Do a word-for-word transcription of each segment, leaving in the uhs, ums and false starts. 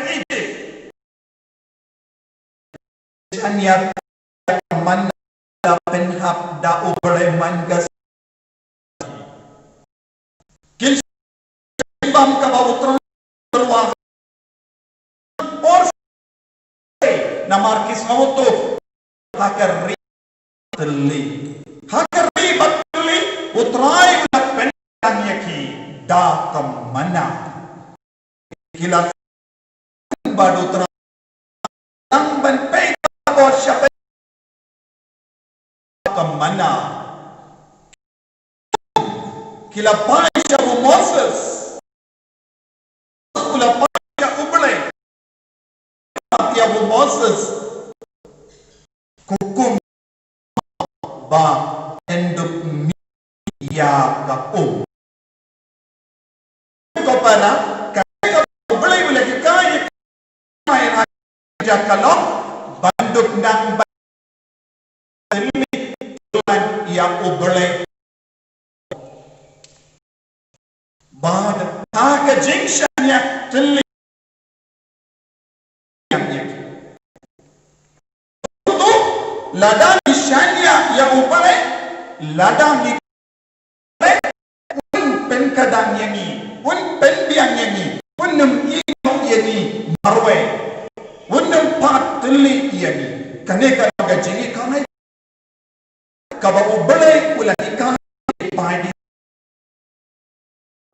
Egypt. Shania ka manna da pynhap da U Blei man ka kin bam kaba U Trai. Por namar ki sngewthuh ha ka ri tylli. Ha ka ri ba tylli U Trai u la pynbiang ïa ki da ka manna. Ki la sngewthuh ba U Trai tang ban peit ka bor sha ka manna. Ki la phai sha u Moses. U la phai sha U Blei. Ïa u Moses. Ka hukum ba yn dup mih ïa ka um. Ko para, ka, ka U Blei u la hikai ïa ka long ban dup nang ban tylli ïa U Blei. Bad ha ka jingshaniah tylli. Lada ngi shaniah ïa U Blei, lada ngi, un pynkadang ïa ngi, un pynbiang ïa ngi, un nym ïehnoh ïa ngi marwei, un nym pat tylli ïa ngi. Kane ka long ka jinghikai kaba U Blei u la hikai ïa ki paidbah.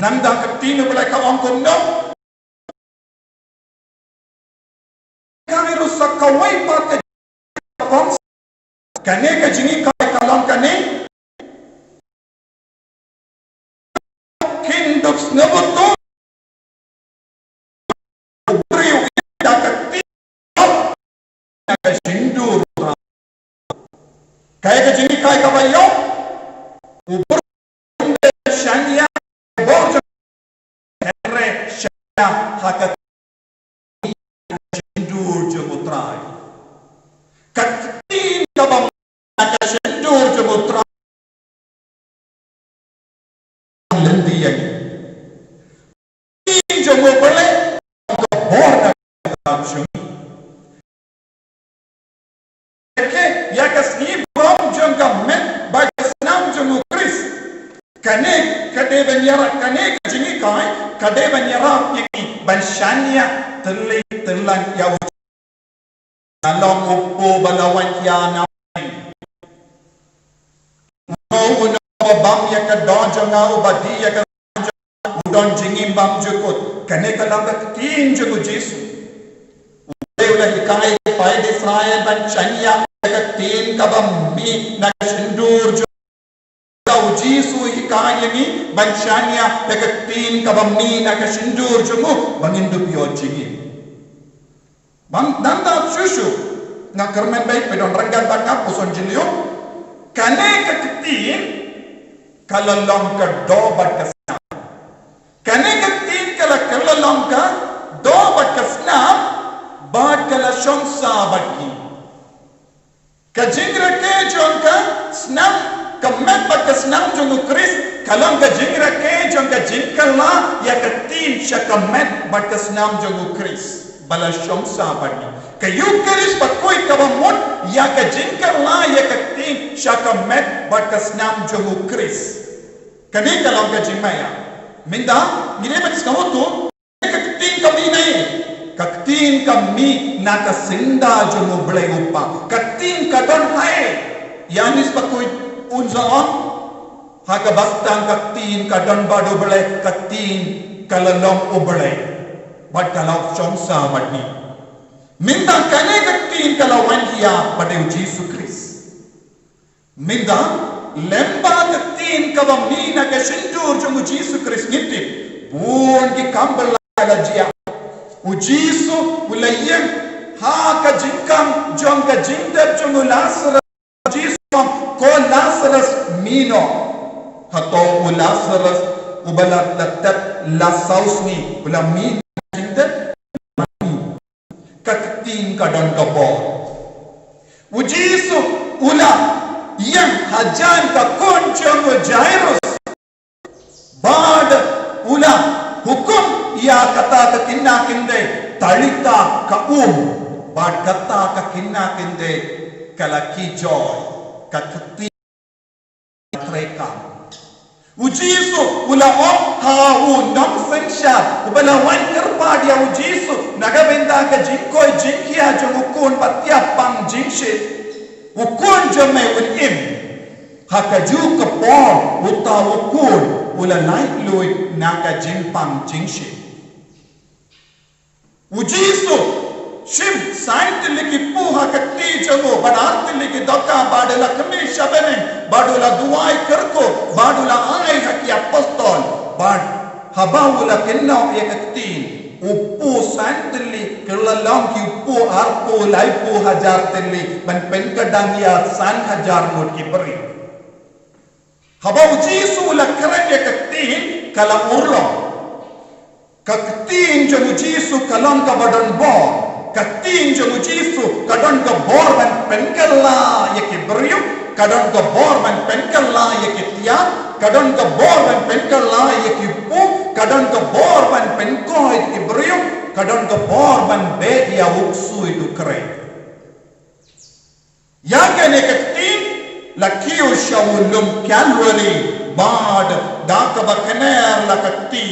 Nangta ka ktien U Blei ka ong kumno? Ka ruh sa kawei pat ka jingkong. Kane ka jinghikai ka long kane. Kin dup sngewthuh. U briew da ka ktien na ka shyntur. Kaei ka jinghikai kaba ïong? U briew shaniah bor jong, hynrei shaniah ha ka shyntur jong U Trai. Ka ktien kaba na ka shyntur jong U Trai. Lynti ïa ngi. Ktien jong U Blei ka bor na ka jong ngi. Ïa ka sngi burom jong ka met bad ka snam jong U Khrist. Kane ka dei ban ïarap, kane ka jinghikai ka dei ban ïarap ïa ngi ban shaniah tylli tyllan ïa U Nga long u pop ba la wan ïa na. Uno uno uba bam ïa ka doh jong nga, uba die ïa ka doh jong nga, u don jingim bymjukut. Kane ka long ka ktien jong u Jisu. U Blei u la hikai ïa ki paid Israel ban shaniah ïa ka ktien kaba mih na ka shyntur jong u Jisu. U hikai ïa ngi ban shaniah ïa ka ktien kaba mih na ka shyntur jong u ba ngin dup ïoh jingim. Bad nangta shuh shuh nga kyrmen beit, phi don ryngkat bad nga, puson jylliew. Kane ka ktien ka la long ka doh bad ka snam. Kane ka ktien ka la, ka la long ka doh bad ka snam, bad ka la shong sah bad ngi. Ka jingrakhe jong ka snam, ka met bad ka snam jong u Khrist, ka long ka jingrakhe jong ka jingkylla ïa ka ktien sha ka met bad ka snam jong u Khrist ba la shong sah bad ngi. Ka Eukharist bakhuid kaba mut ïa ka jingkylla ïa ka ktien sha ka met bad ka snam jong u Khrist. Kane ka long ka jingmaïa. Mynta ngi dei ban sngewthuh. Ka ktien ka mih na ei? Ka ktien ka mih na ka syndah jong u Blei u Kpa. Ka ktien ka don ha ei? Ïa ngi sbakhuid un sa ong, ha kaba sdang ka ktien ka don bad u Blei, ka ktien ka la long u Blei bad ka la shong sah bad ngi. Mynta kane ka ktien ka la wan ïa, bad dei u Jisu Khrist. Mynta, lem bad ka ktien kaba mih na ka shyntur jong u Jisu Khrist ngi tip bun ki kam bylla la jia. U Jisu u la ïeng ha ka jingkhang jong ka jingtep jong u Lasarus. U Jisu u ong, ko Lasarus, mih noh. Hato u Lasarus uba la, la tep la saw sngi u la mih na ka jingtep? Ka ktien ka don ka bor. U Jisu u la ïeng hajan ka khun jong u Jairus. Bad u la hukum ïa kata ka kynja kyndit. Talitha ka um, bad kata ka khynnah khyndiat ka la khih joi, ka kti, ka treikam. U Jisu u la ong ha u nongsynshar uba la wan kyrpad ïa u Jisu na ka bynta ka jingkoit jingkhiah jong u khun ba thiah pang jingshit. U khun jong me un im. Ha kajuh ka por uta u khun u la laitluid na ka jingpang jingshit. U Jisu shim san tylli ki puh ha ka kti jong u, bad ar tylli ki dohkha, bad u la khmih sha bneng, bad u la duwai kyrkhu, bad u la ai ha ki apostol, bad haba u la kynnoh ïa ka ktien, u puh san tylli ka la long ki puh arphew laiphew hajar tylli ban pynkdang ïa san hajar ngut ki briew. Haba u Jisu u la kren ïa ka ktien, ka la urlong. Ka ktien jong u Jisu ka long kaba don bor. Ka ktien jong u Jisu ka don ka bor ban pynkylla ïa ki briew, ka don ka bor ban pynkylla ïa ki tiar, ka don ka bor ban pynkylla ïa ki puh, ka don ka bor ban pynkoit ïa ki briew, ka don ka bor ban beh ïa u ksuid u kreh. Ïa kane ka ktien la kiew sha u lum Kalbari, bad da kaba kner la ka kti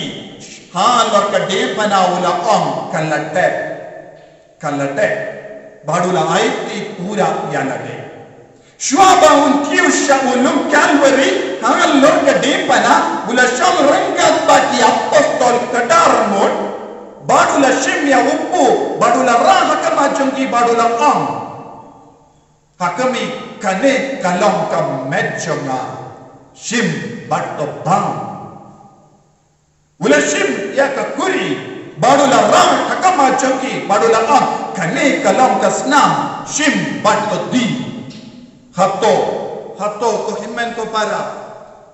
halor ka diengphna u la ong, ka la dep, ka la dep, bad u la aiti pura ïa lade. Shuwa ba un kiew sha u lum Kalbari halor ka diengphna, u la shong ryngkat bad ki apostol ka dar mut, bad u la shim ïa u puh, bad u la rah ha khmat jong ki, bad u la ong, ha khmih, kane ka long ka met jong nga, shim bad to bam. U la shim ïa ka kuri, bad u la rah ha khmat jong ki, bad u la ong, kane ka long ka snam, shim bad to die. Hato, hato ko hynmen ko para,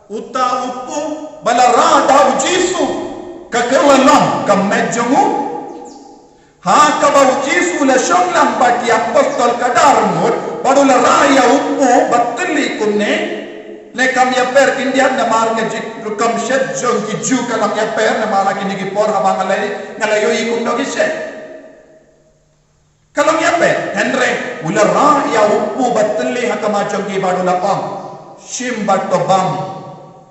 uta u puh ba la rah da u Jisu, ka kylla long ka met jong u? Ha kaba u Jisu u la shong lang bad ki apostol ka dar mut, bad u la rah ïa u puh ba tylli kumne. Ne kam ïapher khyndiat namar ka jingrukom shet jong ki Jiw ka long ïapher namar ha kine ki por haba nga la, nga la ïohi kumno ki shet. Ka long ïapher, hynrei u la rah ïa u puh ba tylli ha khmat jong ki bad u la ong, shim bad to bam,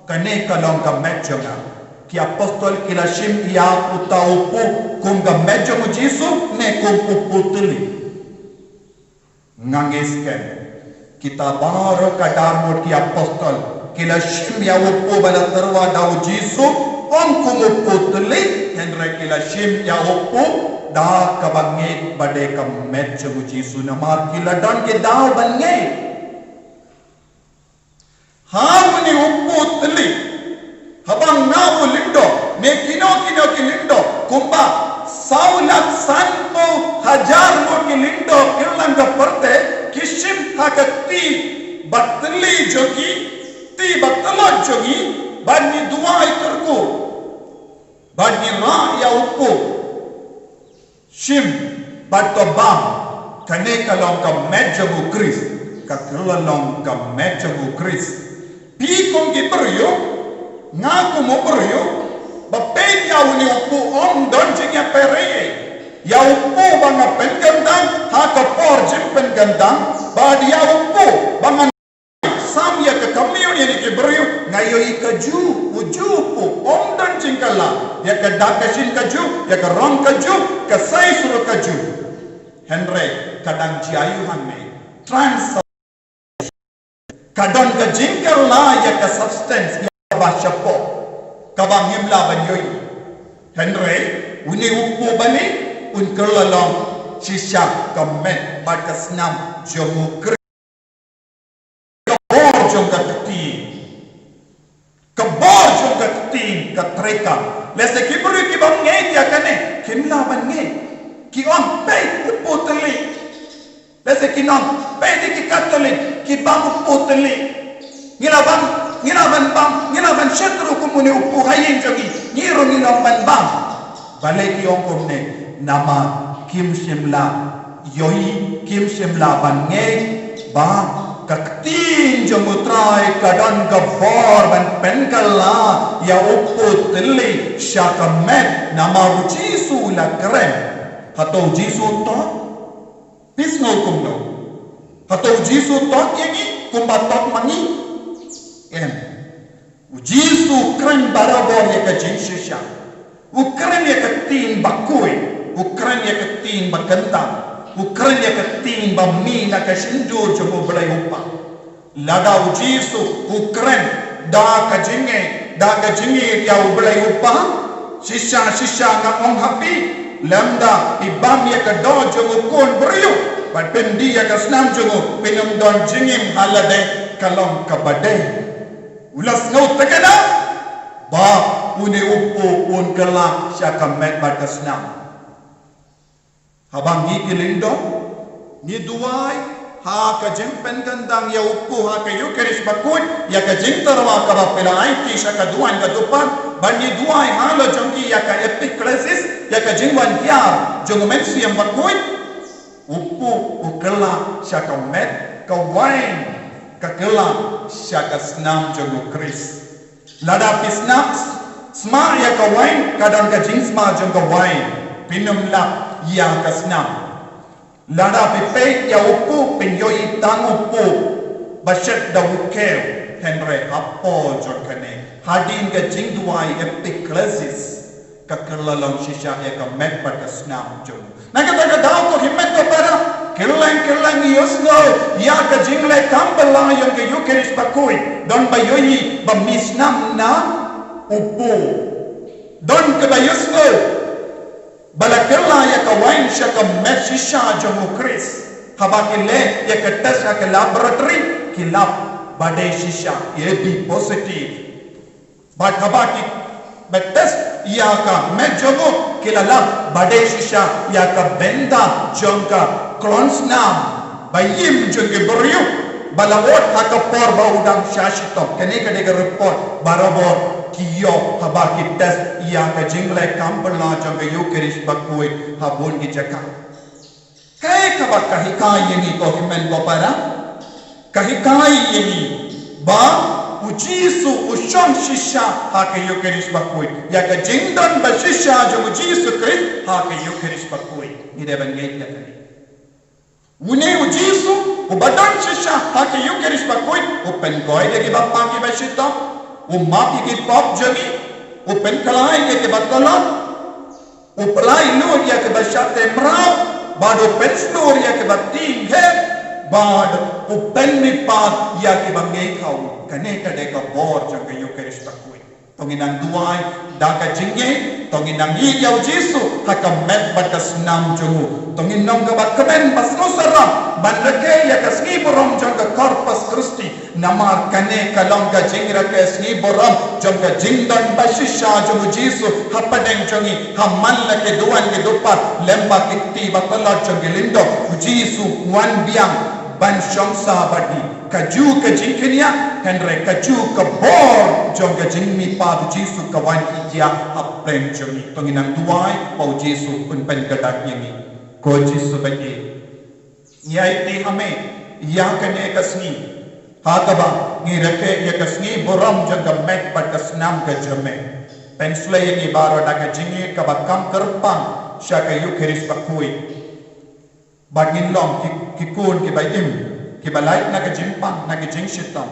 kane ka long ka met jong nga. Ki apostol ki la shim ïa uta u puh kum ka met jong u Jisu ne kum u puh tylli? Nga ngeit skhem, kita baroh ka dar mut ki apostol ki la shim ïa u puh ba la tyrwa da u Jisu, ym kum u puh tylli, hynrei ki la shim ïa u puh da kaba ngeit ba dei ka met jong u Jisu, namar ki la don ki daw ban ngeit. Ha une u puh tylli, haba nga u lyngdoh, ne kino kino ki lyngdoh, kumba saw lak sanphew hajar ngut ki lyngdoh kylleng ka pyrthei, ki shim ha ka kti ba tylli jong ki, kti ba tlot jong ki, bad ngi duwai kyrkhu, bad ngi rah ïa u puh. Shim bad to bam, kane ka long ka met jong u Khrist, ka kylla long ka met jong u Khrist. Phi kum ki briew, nga kum u briew, ba peit ïa une u puh ym don jingïapher ei ei. Ïa u puh ba nga pynkyndang ha ka por jingpynkyndang, bad ïa u puh ba nga sam ïa ka communion ïa ki briew, nga ïohi kajuh, ujuh u puh, ym don jingkylla, ïa ka dak ka shin kajuh, ïa ka rong kajuh, ka size ruh kajuh. Hynrei ka dang jia aïu hangne? Trans-, ka don ka jingkylla ïa ka substance, ïa kaba shapoh, kaba ngim lah ban ïohi. Hynrei une u puh bali un kylla long shisha ka met bad ka snam jong u Khrist. Ka bor jong ka ktien. Ka bor jong ka ktien ka treikam. Lehse ki briew ki bym ngeit ïa kane, kim lah ban ngeit. Ki ong, peit, u puh tylli. Lehse kin ong, peit, ki Katholik ki bam u puh tylli. Ngi lah ban, ngi lah ban bam, ngi lah ban shet ruh kum une u puh ha ïing jong ngi. Ngi ruh ngi lah ban bam. Balei ki ong kumne? Namar kim shym la ïohi, kim shym la ban ngeit ba ka ktien jong u Trai ka don ka bor ban pynkylla ïa u puh tylli sha ka met, namar u Jisu u la kren. Hato u Jisu u tot? Phi sngew kumno? Hato u Jisu u tot ïa ngi kumba tot ma ngi? Em. U Jisu u kren barabor ïa ka jingshisha. U kren ïa ka ktien bakhuid. U kren ïa ka ktien bakyntang. U kren ïa ka ktien ba mih na ka shyntur jong U Blei U Kpa. Lada u Jisu u kren da ka jingngeit, da ka jingngeit ïa U Blei U Kpa, shisha shisha nga ong ha phi, lymda phi bam ïa ka doh jong u khun briew bad phin die ïa ka snam jong u, phin ym don jingim ha lade, ka long kaba dei. U la sngewthuh kane ba une u kpu un kylla sha ka met bad ka snam. Haba ngi ki lyngdoh ngi duwai ha ka jingpynkyndang ïa u kpu ha ka Ïukharist bakhuid, ïa ka jingtyrwa kaba phi la aiti sha ka duwan ka dupan, bad ngi duwai halor jong ki ïa ka epiklesis, ïa ka jingwan hiar jong u Mynsiem Bakhuid. U kpu u kylla sha ka met, ka wain ka kylla sha ka snam jong u Khrist. Lada phi sma, sma ïa ka wain, ka don ka jingsma jong ka wain, phin ym lap ïa ka snam. Lada phi peit ïa u kpu, phin ïohi tang u kpu ba shet da u khew, hynrei ha por jong kane, hadien ka jingduwai epiklesis, ka kylla long shisha ïa ka met bad ka snam jong u. Na kata ka daw ko hynmen ko para, kylleng kylleng ïohsngew ïa ka jingleh kam bylla jong ka Ïukharist bakhuid, don ba ïohi ba mih snam na u kpu. Don kaba ïohsngew ba la kylla ïa ka wain sha ka met shisha jong u Khrist. Haba ki leh ïa ka test ha ka laboratory, ki lap ba dei shisha, A B positive. Bad haba ki ba test ïa ka met jong u, ki la lap ba dei shisha ïa ka bynta jong ka klon snam ba im jong ki briew ba la ot ha ka por ba u dang sha shitom. Kane ka dei ka report barabor ki ïoh haba ki test ïa ka jingleh kam bylla jong ka Ïukharist bakhuid ha bun ki jaka. Kaei kaba ka hikai ïa ngi ko hynmen ko para? Ka hikai ïa ngi ba u Jisu u shong shisha ha ka Ïukharist bakhuid. Ïa ka jingdon ba shisha jong u Jisu Khrist ha ka Ïukharist bakhuid. Ngi dei ban ngeit ïa kane. Une u Jisu uba don shisha ha ka Ïukharist bakhuid u pynkhuid ïa kiba pang kiba shitom. U map ïa ki pop jong ngi. U pynkhlaiñ ïa kiba tlot. U pyllait lut ïa kiba shah tei mraw, bad u pynshlur ïa kiba tieng her, bad u pynmihpat ïa kiba ngeit ha u. Kane ka dei ka bor jong ka Ïukharist bakhuid. To ngin nang duwai da ka jingngeit, to ngin nang ïeit ïa u Jisu ha ka met bad ka snam jong u. To ngin long kaba kmen ba sngewsarong ban rakhe ïa ka sngi burom jong ka Corpus Christi. Namar kane ka long ka jingrakhe sngi burom jong ka jingdon ba shisha jong u Jisu hapdeng jong ngi, ha man la ki duwan ki dupat, lem bad ki kti ba tlot jong ki lyngdoh, u Jisu u wan biang ban shong sah bad ngi. Kajuh ka jingkynnoh, hynrei kajuh ka bor jong ka jingmihpat u Jisu ka wan ïa ngi hapdeng jong ngi. To ngin nang duwai ba u Jisu un pynkhlaiñ ïa ngi. Ko Jisu ba ïeit, ngi aiti ha me ïa kane ka sngi, ha kaba ngi rakhe ïa ka sngi burom jong ka met bad ka snam ka jong me. Pynshlei ïa ngi baroh da ka jingïeit kaba kham kyrpang sha ka Ïukharist bakhuid. Bad ngin long ki, ki khun kiba im, kiba lait na ka jingpang, na ka jingshitom,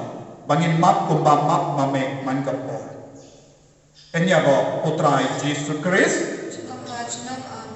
ba ngin map kumba map ma me man ka por. Ïa kaba u Trai Jisu Khrist. Amen.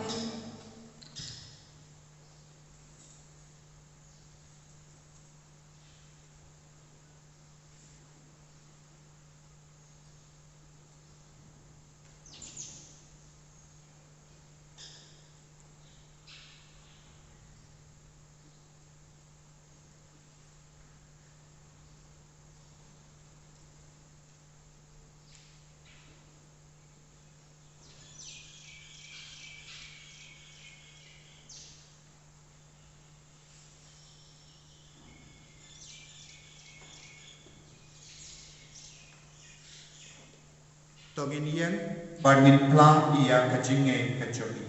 To ngin ïeng bad ngin phla ïa ka jingngeit ka jong ngi.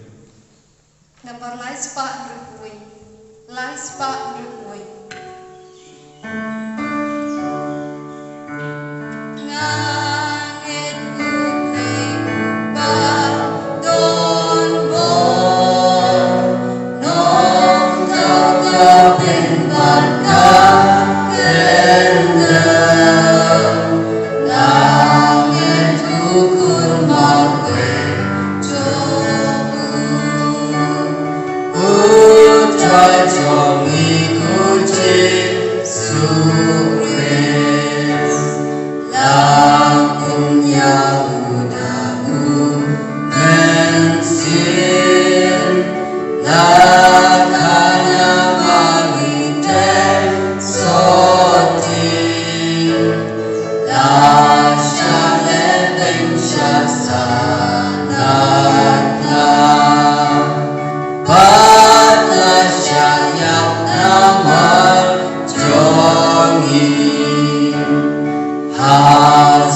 Nambar lai spah hynriew wei. Lai spah hynriew wei. Nga ngeit u Blei ba don bor. jong ngi ko Jisu Khrist, la kum ïa u da u mynsiem, la khana Mari te sotti. La sha leh beiñ sha sanad na, bad la sha ïap namar jong ngi. Ha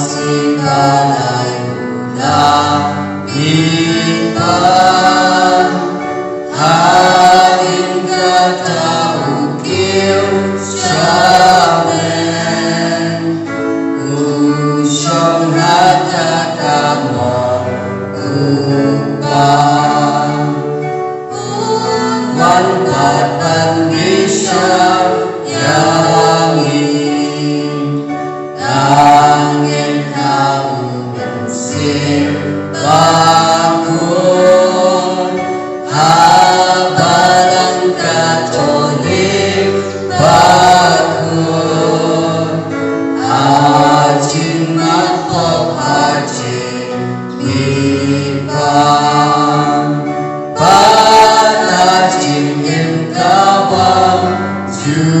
sngi ba lai u la mihpat, hadien kata u kiew sha beiñ, u shong ha ka kamor u Kpa. Un wan pat ban bishar ïa ngi. Nangta u Mynsiem Bakhuid, ha balang Katholik bakhuid, ha jingmap pop, ha jingmihpat, bad ha jingim ka bymjukut.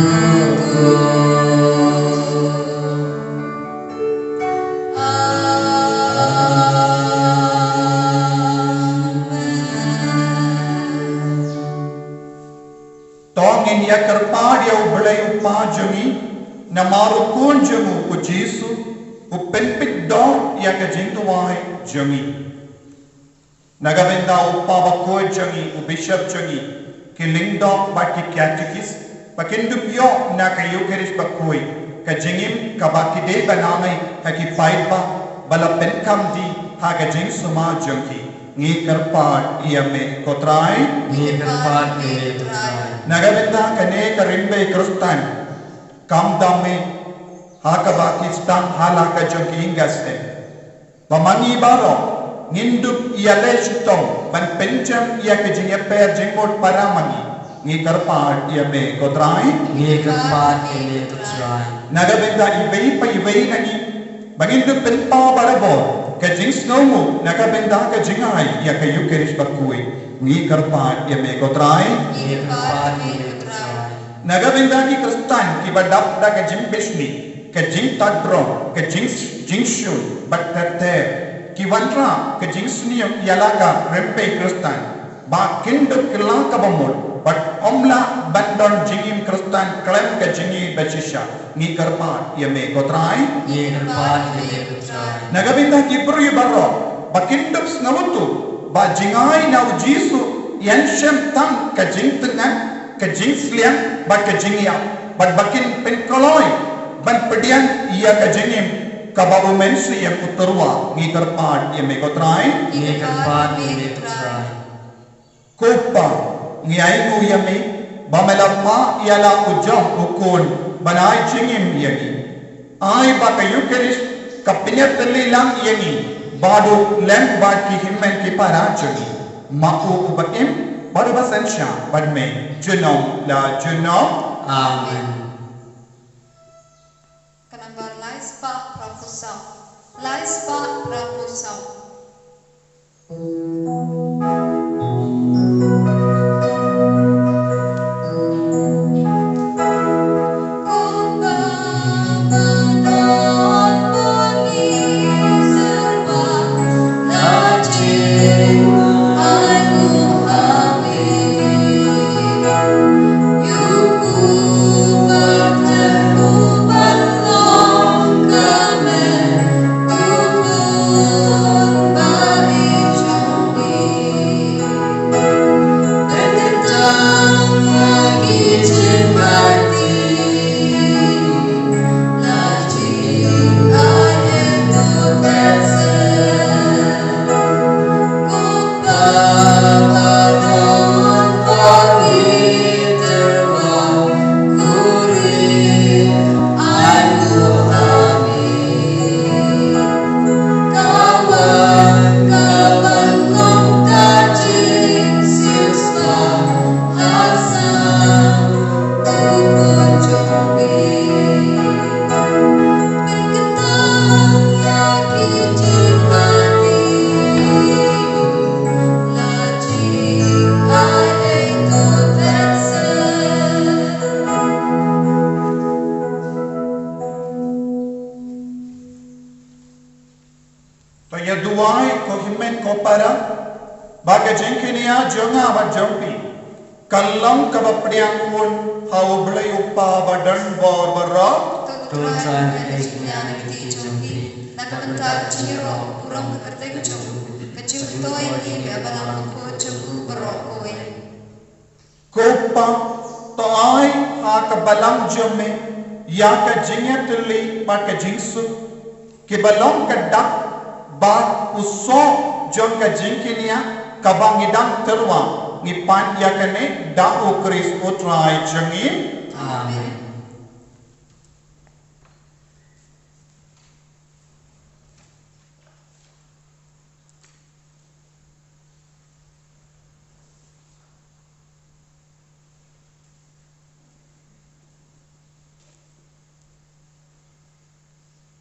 To ngin ïa kyrpad ïa U Blei U Kpa jong ngi, namar u Khun jong u, u Jisu, u pynpeit dor ïa ka jingduwai jong ngi. Na ka bynta u Kpa Bakhuid jong ngi, u Bishop jong ngi, ki lyngdoh bad ki katekis, ba kin dup ïoh na ka Ïukharist Bakhuid ka jingim kaba ki dei ban ai ha ki paidbah ba la pynkham die ha ka jingsumar jong ki. Ngi kyrpad ïa me ko Trai. Ngi kyrpad ïa me ko Trai. Na ka bynta kane ka rymbei Khristan, kam dam me ha kaba ki sdang ha la ka jong ki ïing ka sem. Ba ma ngi baroh ngin dup ïaleh shitom ban pynjem ïa ka jingïapher jingmut para ma ngi. Ngi kyrpad ïa me ko Trai. Ngi kyrpad ïa me ko Trai. Na ka bynta iwei pa iwei na ngi, ba ngin dup pynpaw barabor ka jingsngewbha na ka bynta ka jingai ïa ka Ïukharist Bakhuid. Ngi kyrpad ïa me ko Trai. Ngi kyrpad ïa me ko Trai. Na ka bynta ki Khristan kiba dap da ka jingbishni, ka jingtadbrong, ka jing, jingshun bad ter ter, ki wanrah ka jingsniew ïa la ka rymbei Khristan, ba kin dup kylla kaba mut bad ym lah ban don jingim Khristan khlem ka jingïeit ba shisha. Ngi kyrpad ïa me ko Trai. Ngi kyrpad ïa me ko Trai. Na ka bynta ki briew baroh ba kin dup sngewthuh ba jingai na u Jisu ym shym tang ka jingtnat, ka jingsliang bad ka jingïap, bad ba kin pynkloi ban pdiang ïa ka jingim kaba u Mynsiem u tyrwa. Ngi kyrpad ïa me ko Trai. Ngi kyrpad ïa me ko Trai. Ko Kpa, ngi ainguh ïa me ba me la phah ïa la u jong u Khun ban ai jingim ïa ngi. Ai ba ka Ïukharist ka pynïatylli lang ïa ngi bad u lem bad ki hynmen ki para jong ngi. Ma u uba im bad uba synshar bad me junom la junom. Amen. Ka nambar lai spah phra phew saw. Lai spah phra phew saw. Para, ba ka jingkñia jong nga bad jong phi ka long kaba pdiang bun ha U Blei U Kpa ba don bor baroh. To Trai, phi ai ka jingkñia na ka kti jong phi, na ka bynta ka jingïaroh burom ka kyrteng jong u, ka jingmyntoi ïa phi, ka balang ka khuid jong u baroh kawei. Ko Pa, to ai ha ka balang jong me ïa ka jingïatylli bad ka jingsuk, kiba long ka dak bad u soh jong ka jingkñia kaba ngi dang tyrwa. Ngi pan ïa kane da U Khrist U Trai jong ngi. Amen.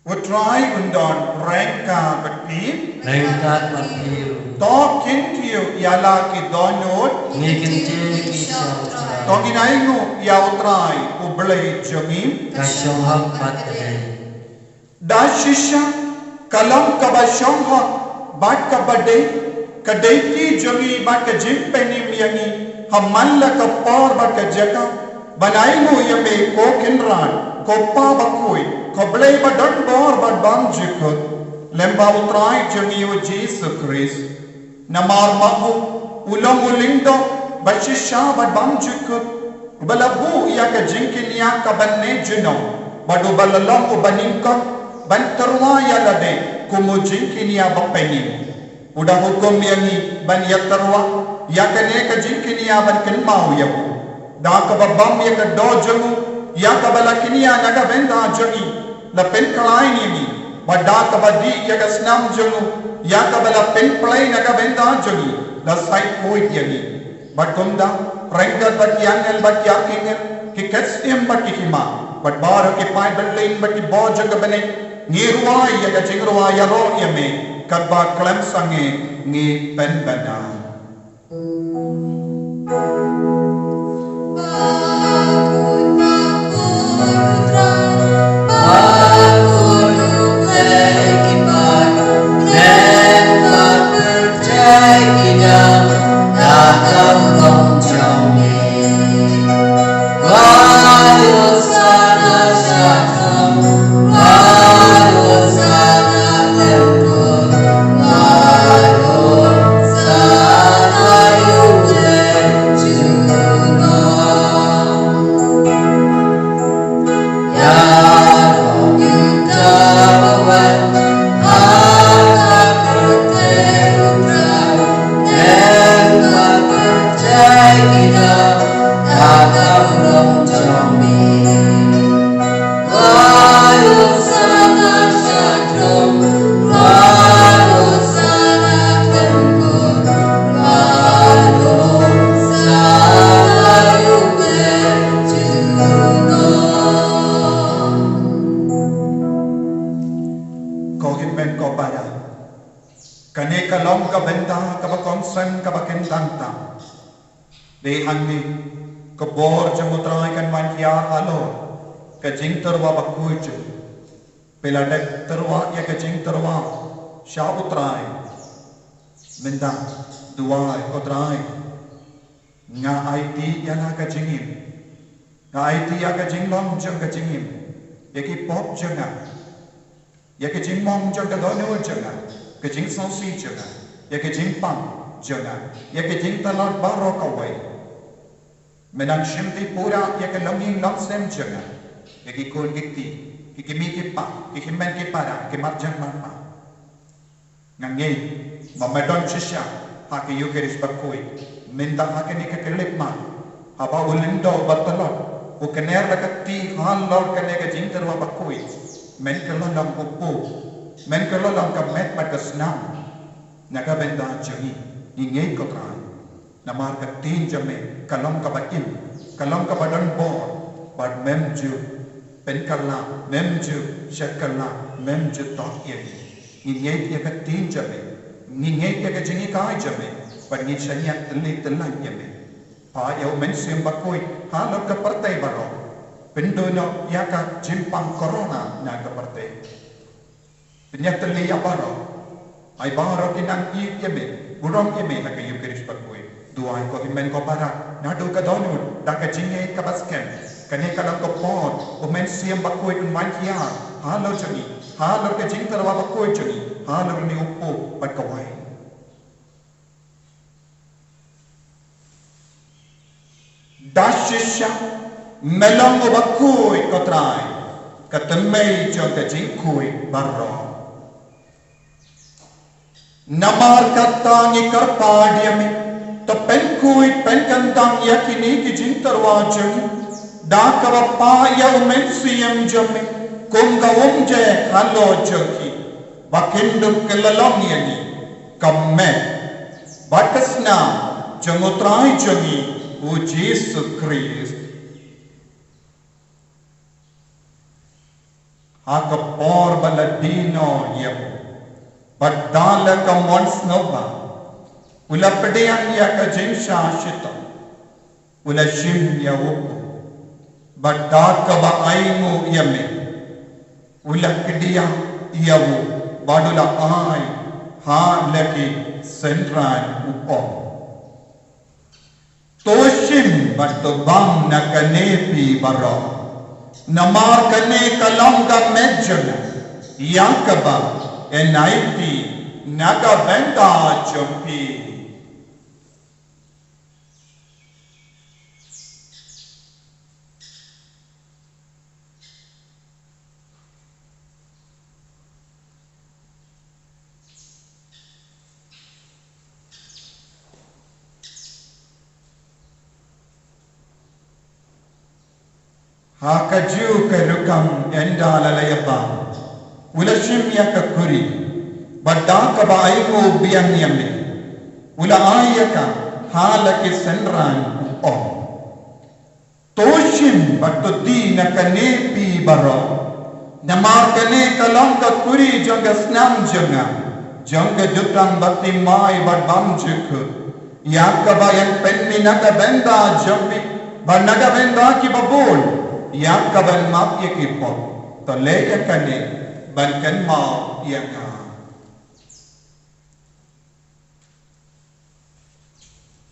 U Trai un don ryngkat bad phi. Ryngkat bad phi ruh. To kyntiew ïa la ki dohnud. Ngi kyntiew ïa ki sha U Trai. To ngin ainguh ïa U Trai U Blei jong ngi. Ka shong hok bad ka dei. Da shisha ka long kaba shong hok bad kaba dei ka dei ki jong ngi bad ka jingpynim ïa ngi ha man la ka por bad ka jaka, ban ainguh ïa me ko Kynrad, ko Pa bakhuid, ko Blei ba don bor bad bymjukut, lem bad U Trai jong ngi U Jisu Khrist. Namar ma u, u long u lyngdoh ba shisha bad bymjukut, uba la buh ïa ka jingkñia kaban neh junom, bad uba la long uba nyngkong ban tyrwa ïa lade kum u jingkñia ba pynim. U da hukum ïa ngi ban ïatyrwa ïa kane ka jingkñia ban kynmaw ïa u. Da kaba bam ïa ka doh jong u ïa kaba la kñia na ka bynta jong ngi, la pynkhlaiñ ïa ngi, bad da kaba dih ïa ka snam jong u ïa kaba la pynphlei na ka bynta jong ngi, la said khuid ïa ngi. Bad kumta, ryngkat bad ki angel bad ki archangel, ki ksiem bad ki hima, bad baroh ki paid bymman bad ki bor jong ka bneng, ngi rwai ïa ka jingrwai ïaroh ïa me, katba khlem sangeh ngi pynbna. Ko hynmen ko para, kane ka long ka bynta kaba kongsan kaba kyntang tam. Dei hangne ka bor jong U Trai kan wan hiar halor ka jingtyrwa bakhuid jong u. Phi la dep tyrwa ïa ka jingtyrwa sha U Trai? Mynta duwai: Ko Trai, nga aiti ïa la ka jingim, nga aiti ïa ka jinglong jong ka jingim, ïa ki pop jong nga, ïa ka jingmong jong ka dohnud jong nga, ka jingsngewsih jong nga, ïa ka jingpang jong nga, ïa ka jingtlot baroh kawei. Men nang shimti pura ïa ka longïing longsem jong nga, ïa ki khun ki kti, ki kmie ki kpa, ki hynmen ki para, ki marjan marpa. Nga ngeit ba me don shisha ha ka Eukharist bakhuid mynta ha kane ka khyllipmat, haba u lyngdoh ba tlot u kner da ka kti halor kane ka jingtyrwa bakhuid. Men kylla long u buh, men kylla long ka met bad ka snam na ka bynta jong ngi. Ngi ngeit, Ko Trai. Namar ka ktien jong me ka long kaba im, ka long kaba don bor, bad mem ju pynkylla, mem ju shah kylla, mem ju toh ïa ngi. Ngi ngeit ïa ka ktien jong me, ngi ngeit ïa ka jinghikai jong me, bad ngi shaniah tyllai tyllai ïa me. Phah ïa u Mynsiem Bakhuid halor ka pyrthei baroh. Pynduh noh ïa ka jingpang corona na ka pyrthei. Pynïatylli ïa baroh. Ai baroh ki nang ïeit ïa me, burom ïa me ha ka Eucharist bakhuid. Duwai ko hynmen ko para, naduh ka dohnud, da ka jingngeit kaba skhem. Kane ka long ka por, u Mynsiem Bakhuid un wan hiar halor jong ngi, halor ka jingtyrwa bakhuid jong ngi, halor une u kpu bad ka waiñ. Da shisha me long uba khuid ko Trai, ka tymmen jong ka jingkhuid baroh. Namar kata ngi kyrpad ïa me, to pynkhuid pynkyntang ïa kine ki jingtyrwa jong ngi, da kaba pah ïa u Mynsiem jong me kum ka umjai halor jong ki, ba kin dup kylla long ïa ngi ka met bad ka snam jong u Trai jong ngi u Jisu Khrist. Ha ka por ba la die noh ïa u, bad da la ka mon sngewbha, u la pdiang ïa ka jingshah shitom, u la shim ïa u kpu, bad da kaba ainguh ïa me, u la kdiah ïa u, bad u la ai ha la ki synran, u ong: To shim bad to bam na kane phi baroh, namar kane ka long ka met jong nga, ïa kaba yn aiti na ka bynta jong phi. Ha kajuh ka rukom, ynda la la ïa bam, u la shim ïa ka kuri, bad da kaba ainguh biang ïa me, u la ai ïa ka ha la ki synran, u ong: To shim bad to die na kane phi baroh, namar kane ka long ka kuri jong ka snam jong nga, jong ka jutang bathymmai bad bymjukut, ïa kaba yn pynmih na ka bynta jong phi bad na ka bynta kiba bun, ïa kaban map ïa ki pop. To leh ïa kane ban kynmaw ïa nga.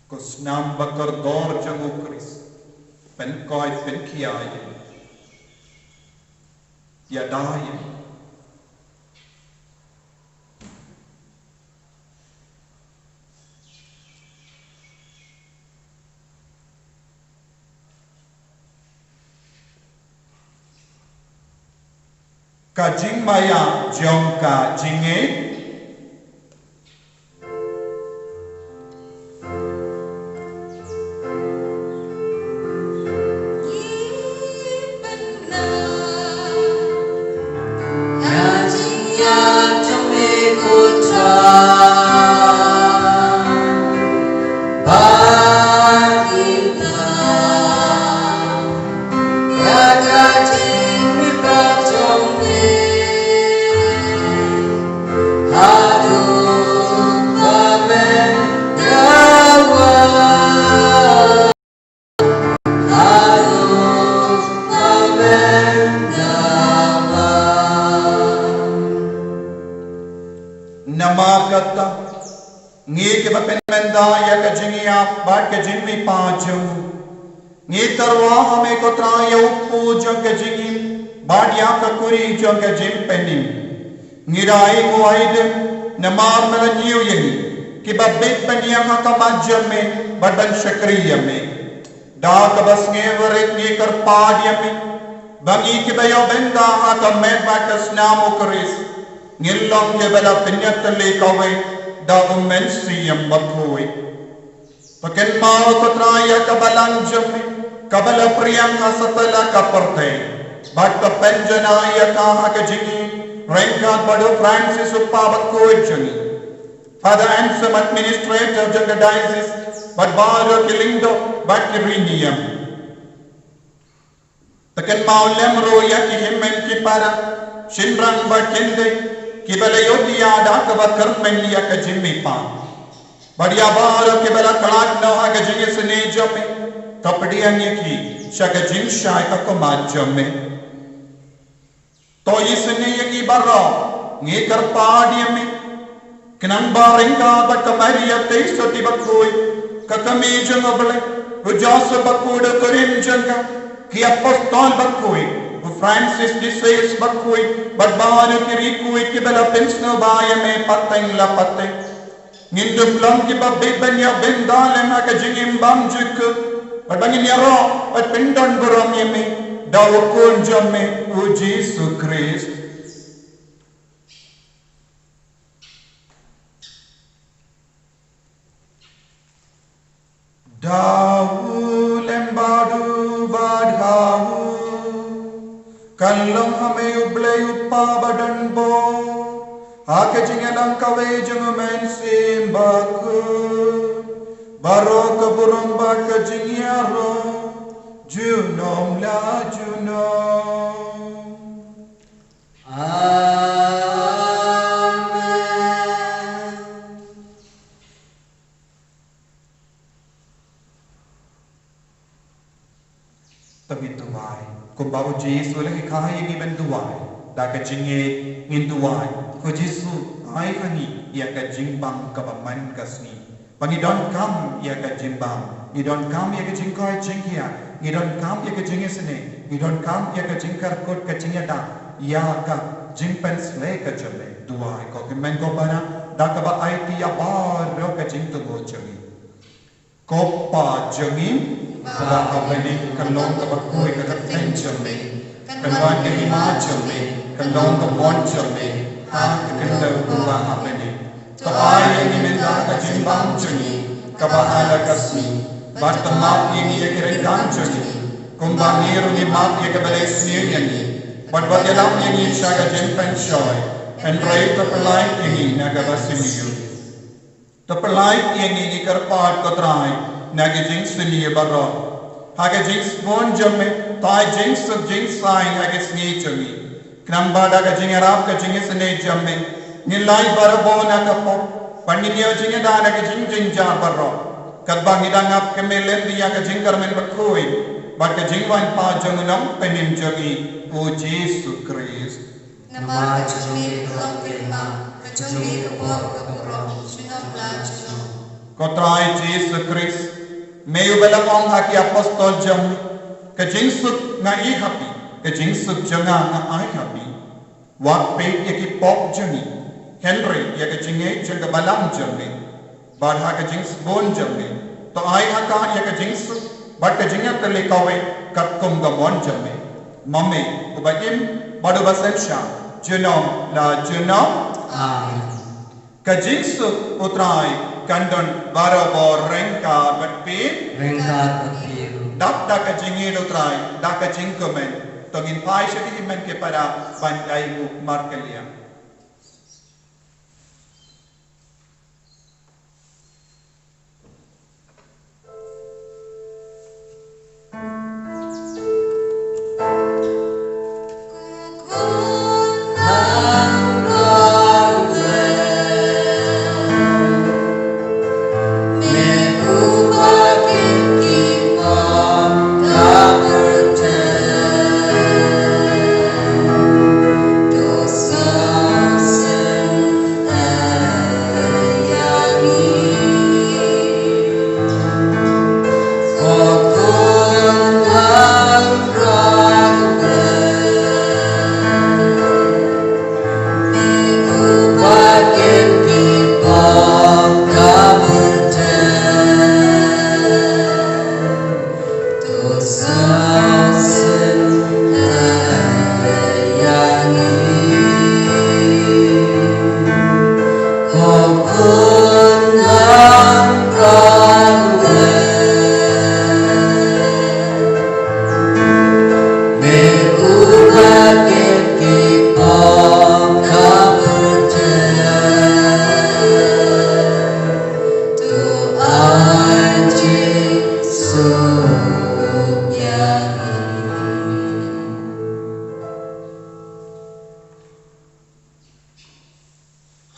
Ko snam bakordor jong u Khrist, pynkoit pynkhia ïa ngi. Ïada ïa ngi. Ka jingmaïa jong ka jingngeit. Namar kata, ngi kiba pynmynta ïa ka jingïap bad ka jingmihpat jong u, ngi tyrwa ha me ko Trai ïa u kpu jong ka jingim bad ïa ka kuri jong ka jingpynim. Ngi da ainguh aidem namar me la ñiew ïa ngi kiba bit ban ïeng ha khmat jong me bad ban shakri ïa me. Da kaba sngewrit ngi kyrpad ïa me ba ngi kiba ïoh bynta ha ka met bad ka snam u Khrist ngin long kiba la pynïatylli kawei da u Mynsiem Bakhuid. To kynmaw ko Trai ïa ka balang jong me kaba la pdiang ha satlak ka pyrthei, bad to pynjanai ïa ka ha ka jingim ryngkat bad u Francis u kpa bakhuid jong ngi, Father Anselm, administrator jong ka diocese, bad baroh ki lyngdoh bad ki riewniam. To kynmaw lem ruh ïa ki hynmen ki para, shynrang bad khyndiat, kiba la ïohi ïa da kaba kyrmen ïa ka jingmihpat. Bad ïa baroh kiba la khlad noh ha ka jingisynei jong me, to pdiang ïa ki sha ka jingshai ha khmat jong me. To isynei ïa ngi baroh, ngi kyrpad ïa me. Khnang ba ryngkat bad ka Maria Theisotti bakhuid, ka kmie jong U Blei, u Joseph bakhuid u kurim jong ka, ki apostol bakhuid, u Francis de Sales bakhuid, bad baroh ki riewkhuid kiba la pynsngewbha ïa me pateng la pateng, ngin dup long kiba bit ban ïa bynta lem ha ka jingim bymjukut, bad ba ngin ïaroh bad pyndon burom ïa me da u Khun jong me, u Jisu Khrist. Da u lem bad u bad ha u, kan long ha me U Blei U Kpa badonbor, ha ka jingïalang kawei jong U Mynsiem Bakhuid, baroh ka burom bad ka jingïaroh junom la junom. Amen. To ngin duwai. Kumba u Jisu u la hikai ïa ngi ban duwai, da ka jingngeit ngin duwai: Ko Jisu, ai ha ngi ïa ka jingbam kaba man ka sngi. Ba ngi donkam ïa ka jingbam, ngi donkam ïa ka jingkoit jingkhiah, ngi donkam ïa ka jingisynei, ngi donkam ïa ka jingkyrkhu, ka jingïada ïa ka jingpynshlei ka jong me. Duwai ko Hynmen ko para, da kaba aiti ïa baroh ka jingthmu jong ngi. Ko Pa jong ngi ba ha bneng, kan long kaba khuid ka kyrteng jong me, kan wan ka hima jong me, kan long ka mon jong me ha ka khyndew kumba ha bneng. To ai ïa ngi mynta ka jingbam jong ngi kaba ha la ka sngi, bad to map ïa ngi ïa ki ryngkat jong ngi, kumba ngi ruh ngi map ïa kiba leh sniew ïa ngi, bad wat ïalam ïa ngi sha ka jingpynshoi, hynrei to pyllait ïa ngi na kaba sniew. To pyllait ïa ngi, ngi kyrpad ko Trai, na ki jingsniew baroh. Ha ka jingsbun jong me, to ai jingsuk jingsaiñ ha ki sngi jong ngi. Khnang ba da ka jingïarap ka jingisynei jong me, ngin lait barabor na ka pop, bad ngin ïoh jingïada na ki jingjynjar baroh, katba ngi dang ap kmen lynti ïa ka jingkyrmen bakhuid bad ka jingwan pat jong u Nongpynim jong ngi, u Jisu Khrist. Namar ka jong me ka long ka hima, ka jong me ka bor, ka burom, junom la junom. Ko Trai Jisu Khrist, me uba la ong ha ki apostol jong me: Ka jingsuk nga ai ha phi, ka jingsuk jong nga nga ai ha phi. Wat peit ïa ki pop jong ngi, hynrei ïa ka jingngeit jong ka balang jong me. Bad ha ka jingsbun jong me, to ai ha ka ïa ka jingsuk bad ka jingïatylli kawei katkum ka mon jong me. Ma me, uba im bad uba synshar junom la junom. Amen. Ka jingsuk U Trai kan don barabor ryngkat bad phi. Ryngkat bad phi ruh. Dap da ka jingïeit U Trai, da ka jingkmen, to ngin phai sha ki hynmen ki para ban ïai buh markylliang.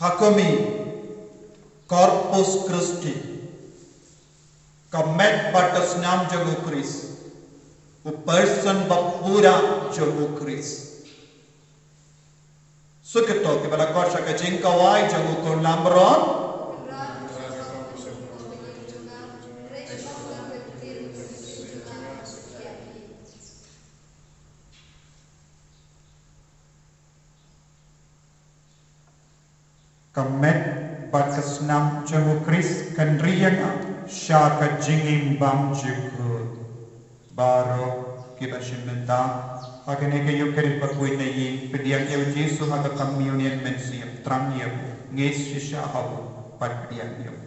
Ha kmie, Corpus Christi, ka met bad ka snam jong u Khrist, u person ba pura jong u Khrist. Suk ïa kito kiba la khot sha ka jingkawai jong u Khun Lamron. Ka met bad ka snam jong u Khrist kan ri ïa nga sha ka jingim bymjukut. Baroh kiba shim bynta ha kane ka Eucharist bakhuid na ïing, pdiang ïa u Jisu ha ka Communion mynsiem, thrang ïa u, ngeit shisha ha u bad pdiang ïa u.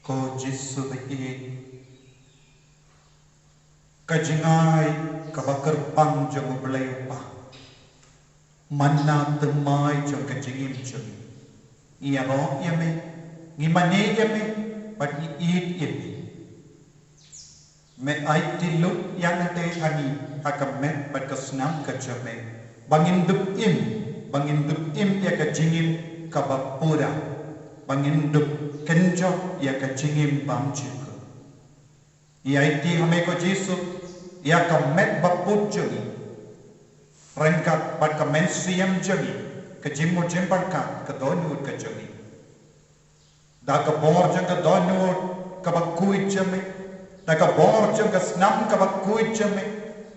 Ko Jisu ba ïeit, ka jingai kaba kyrpang jong U Blei U Kpa, manna thymmai jong ka jingim jong ngi. Ngi ïaroh ïa me, ngi mane ïa me, bad ngi ïeit ïa me. Me aiti lut ïa ngi te ha ngi ha ka met bad ka snam ka jong me, ba ngin dup im, ba ngin dup im ïa ka jingim kaba pura, ba ngin dup kynjoh ïa ka jingim bymjukut. Ngi aiti ha me ko Jisu ïa ka met ba put jong ngi, ryngkat bad ka mynsiem jong ngi, ka jingmut jingpyrkhat, ka dohnud ka jong ngi. Da ka bor jong ka dohnud kaba khuid jong me, da ka bor jong ka snam kaba khuid jong me,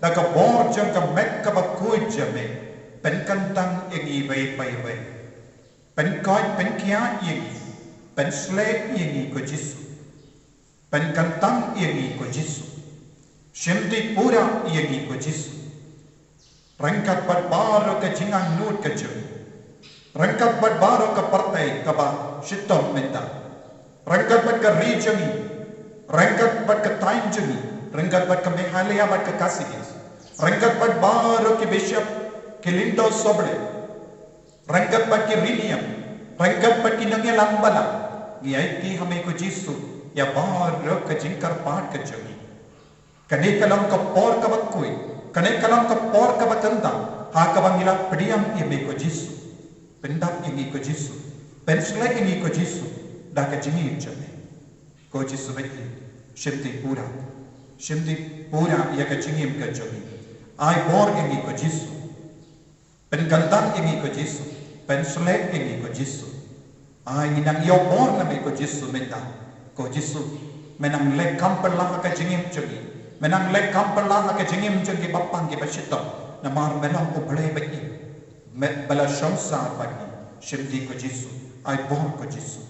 da ka bor jong ka met kaba khuid jong me, pynkyntang ïa ngi iwei pa iwei. Pynkoit pynkhiah ïa ngi, pynshlei ïa ngi ko Jisu. Pynkyntang ïa ngi ko Jisu. Shim dih pura ïa ngi ko Jisu. Ryngkat bad baroh ka jingangnud ka jong ngi, ryngkat bad baroh ka pyrthei kaba shitom mynta, ryngkat bad ka ri jong ngi, ryngkat bad ka thaiñ jong ngi, ryngkat bad ka Meghalaya bad ka Khasi Hills, ryngkat bad baroh ki bishop, ki lyngdoh sohblei, ryngkat bad ki riniam, ryngkat bad ki nongïalam balang, ngi aiti ha me ko Jisu ïa baroh ka jingkyrpad ka jong ngi. Kane ka long ka por kaba khuid, kane ka long ka por kaba kyntang, ha kaba ngi la pdiang ïa me ko Jisu. Pyndap ïa ngi ko Jisu. Pynshlei ïa ngi ko Jisu da ka jingim jong me. Ko Jisu bad ngi, shim dei pura, shim dei pura ïa ka jingim ka jong ngi. Ai bor ïa ngi ko Jisu. Pynkyntang ïa ngi ko Jisu. Pynshlei ïa ngi ko Jisu. Ai ngi nang ïoh bor na me ko Jisu mynta. Ko Jisu, me nang leh kam pynlang ha ka jingim jong ngi. Me nang leh kam pynlang ha ka jingim jong ngi bapang ngi bashitom. Namar me long U Blei bad ngi. Me ba la shongsar bad ngi. Shim dei ko Jisu. Ai bor ko Jisu.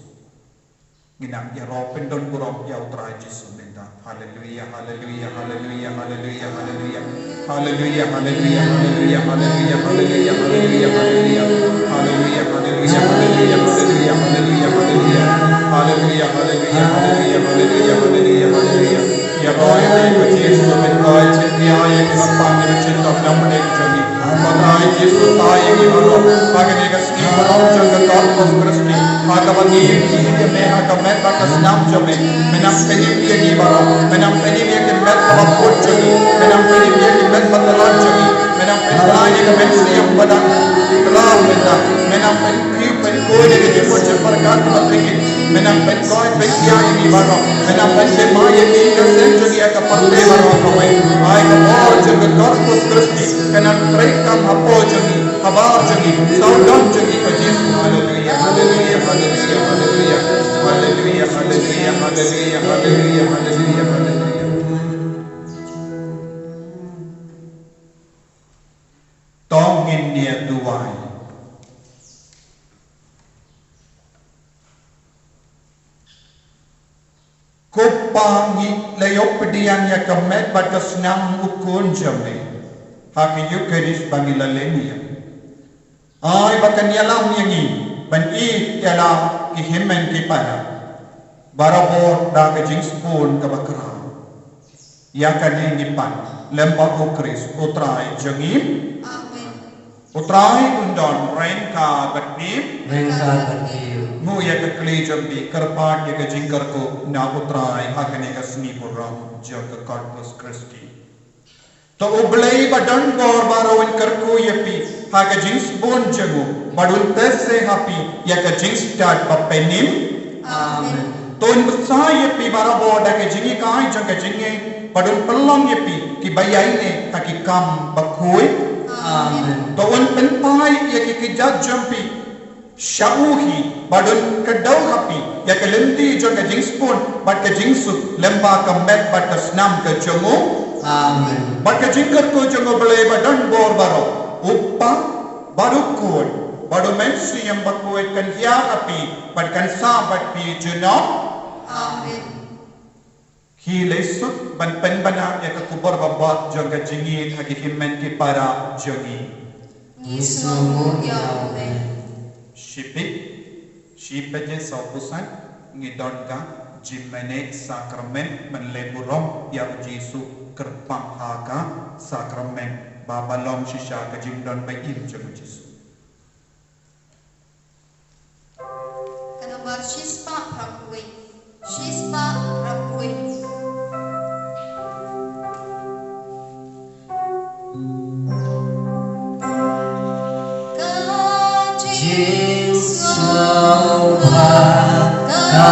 Ngi nang ïaroh pyndon burom ïa U Trai Jisu mynta. Haleluia, haleluia, haleluia, haleluia, haleluia. Haleluia, haleluia, haleluia, haleluia, haleluia, haleluia, haleluia. Haleluia, haleluia, haleluia, haleluia, haleluia, haleluia. Haleluia, haleluia, haleluia, haleluia, haleluia, haleluia. Ïaroh ïa me ko Jisu, me koi, me ïa ïa ki hapang ïa me shen dok nam ne jong ngi. Ko Trai Jisu, tai ïa ngi baroh. Ha kane ka sngi baroh jong ka Corpus Christi, ha kaba ngi ïa me ha ka met bad ka snam jong me. Me nang pynim ïa ngi baroh. Me nang pynim ïa ki met kaba kut jong ngi. Me nang pynim ïa ki met ba tlang jong ngi. Me nang pynbna ïa ka mynsiem ba dang tlang mynta. Me nang pyn Ki pynkhih ïa ka jingpynshah bad ka jingpynkhih. Me nang pynkhuid pynkhia ïa ngi baroh. Me nang pynthymmai ïa ki ka seng jong ngi ha ka pyrthei baroh kawei. Ai ka bor jong ka Corpus Christi ka nang treikam hapoh jong ngi, habar jong ngi, sawdong jong ngi ko Jisu. Haleluia, haleluia, haleluia, haleluia. Haleluia, haleluia, haleluia, haleluia, haleluia, haleluia. To ngin ïa duwai. Ko Pa, ngi la ïoh pdiang ïa ka met bad ka snam u Khun jong me ha ka Eukharist ba ngi la leh ïa. Ai ba kan ïalam ïa ngi ban ïeit ïa la ki hynmen ki para barabor da ka jingsbun kaba khraw. Ïa kane ngi pan lem bad U Khrist U Trai jong ngi. Amen. U Trai un don ryngkat bad phi. Ryngkat bad phi. Nguh ïa ka kli jong phi, kyrpad ïa ka jingkyrkhu na U Trai ha kane ka sngi burom jong ka Corpus Christi. To U Blei ba don bor baroh un kyrkhu ïa phi ha ka jingsbun jong u, bad un teh seh ha phi ïa ka jingstad ba pynim. Amen. To un bsa ïa phi barabor da ka jinghikai jong ka jingngeit, bad un pynlong ïa phi kiba ïaineh ha ki kam bakhuid. Amen. To un pynphai ïa ki kjat jong phi sha u hi, bad un kdew ha phi ïa ka lynti jong ka jingsbun bad ka jingsuk lem bad ka met bad ka snam ka jong u. Amen. Bad ka jingkyrkhu jong U Blei ba don bor baroh, U Kpa, bad U Khun, bad U Mynsiem Bakhuid kan hiar ha phi bad kan sah bad phi junom. Amen. Ki leit suk ban pynbna ïa ka khubor babha jong ka jingngeit ha ki hynmen ki para jong ngi. Ngi sngewnguh ïa U Blei. Shipit, shipit ïa sawphew san, ngi don ka jingmane sakramen ban leh burom ïa U Jisu kyrpang ha ka sakramen ba ba long shisha ka jingdon ba im jong U Jisu. Ka nombar shispah phra wei. Shispah phra wei. Ka jingsngewbha ka